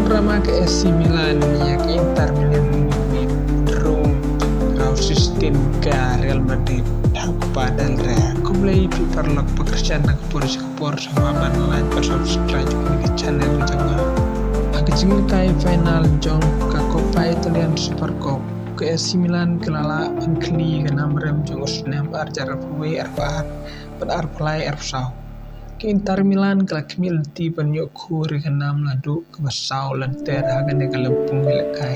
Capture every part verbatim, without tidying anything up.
Rama ka A C Milan ïa ka Inter Milan, Rome, Rau Sistine ka Real Madrid. Hap pa dal re. Khublei phi paralok pa Christian na ka por sha ka por, sngewbha ban like bad subscribe ka channel ka jong nga. Ha ka jingïalehkai final jong ka Coppa Italian Super Cup, ka A C Milan ka la lah ban khlieh ka nam rem jong u snem ar hajar arphew wei, arphew ar bad arphew lai, arphew saw. Ka Inter Milan ka la khmih lynti ban ïoh khur ïa ka nam naduh kaba saw lynter ha kane ka lympung ïalehkai,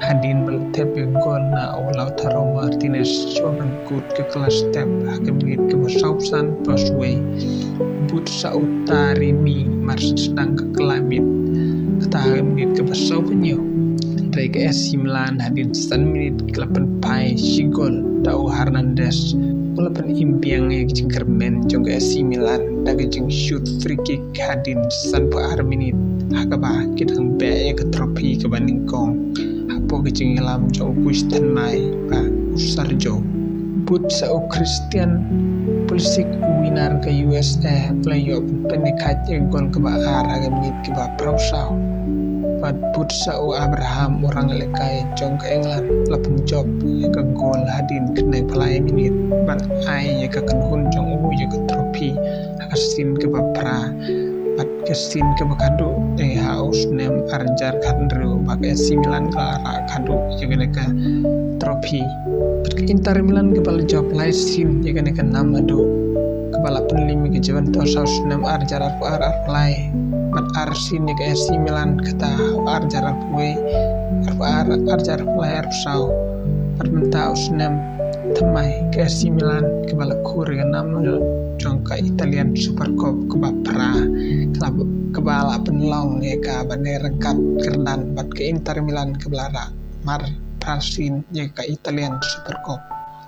hadien ba la thep ïa ka gol na u Lautaro Martinez shuwa ban kut ka kylla step ha ka minit kaba sawphew san plus wei. Bud sa u Taremi mar sdang ka kylla miet, kata ha ka minit kaba sawphew hynñiew. Hynrei ka A C Milan hadien san minit ka la pynphai shi gol da u Hernandez, u la pynim biang ïa ka jingkyrmen jong ka A C Milan da ka jingshut free kick hadien sanphew ar minit, ha kaba ki dang beh ïa ka trophy kaba nyngkong hapoh ka jingïalam jong u coach thymmai ba u Sergio. Bud sa u Christian Pulisic, u winar ka U S A, u la ïoh pynïakhaid ïa ka gol kaba ar ha ka minit kaba phra phew saw. Bad bud sa u Abraham, u rangïalehkai jong ka England, u la pynjop ïa ka gol hadien khyndai phew lai minit ban ai ïa ka kynhun jong u ïa ka trophy ha ka sien kaba phra bad ka sien kaba khadduh dei ha u snem ar hajar khathynriew ba ka A C Milan ka la rah khadduh ïa kane ka trophy. Bad ka Inter Milan kaba la jop lai sien ïa kane ka nam haduh, kaba la pynliem ïa ka Juventus ha u snem ar hajar arphew ar, arphew lai, bad ar sien ïa ka A C Milan, kata ar hajar arphew wei, arphew ar, ar hajar arphew lai, arphew saw. Bad mynta u snem thymmai ka A C Milan kaba la khur ïa ka nam jong ka Italian Super Cup kaba phra, kaba, kaba la pynlong ïa ka ban ïa ryngkat kyrdan bad ka Inter Milan kaba la rah mar phra sien ïa ka Italian Super Cup.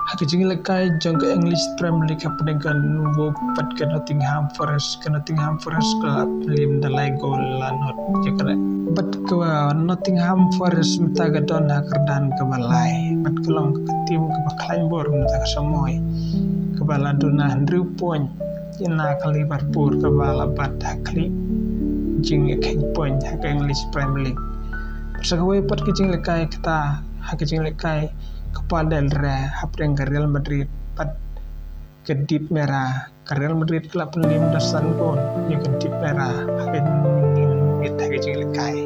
Ha ka jingïalehkai jong ka English Premier League hapdeng ka Wolves bad ka Nottingham Forest, ka Nottingham Forest ka la pynliem da lai gol la not ïa ka. Bad ka Nottingham Forest mynta ka don ha kyrdan kaba lai bad ka long ka tim kaba khlaiñ bor mynta ka samoi, kaba la duna hynriew point ïa na ka Liverpool kaba la bat ha khlieh jingïakheiñ point ha ka English Premier League. Sa kawei pat ka jingïalehkai kata, ha ka jingïalehkai Copa del Rey hapdeng ka Real Madrid bad ka Dip Mera, ka Real Madrid ka la pynliem da san gol ïa ka Dip Mera ha ka miet ha ka jingïalehkai.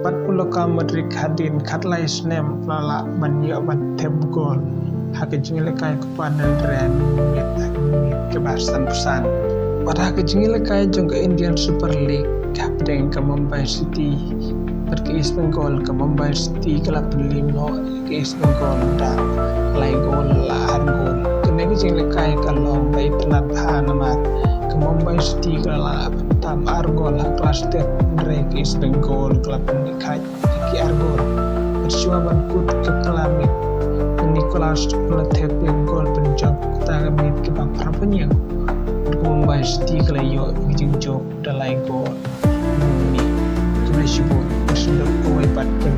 Bad u Luka Modric hadien khatlai snem la lah ban ïoh ban thep gol ha ka jingïalehkai Copa del Rey ha ka miet kaba sanphew san. Bad ha ka jingïalehkai jong ka Indian Super League hapdeng ka Mumbai City bad ka East Bengal, ka Mumbai City ka la pynliem noh ka East Bengal da lai gol la ar gol. Kane ka jingïalehkai ka long ba itynnad bha namar ka Mumbai City ka la lah ban tam ar gol ha ka last third, hynrei ka East Bengal ka la pynïakhaid ïa ki ar gol. Bad shuwa ban kut ka kylla miet, ka Nicolas u la thep ïa ka gol pynjop, kata ka miet kaba phra phew hynñiew. Bad ka Mumbai City ka la ïoh ïa ka jingjop da lai gol. Khublei shibun, ka sdang kawei pat ka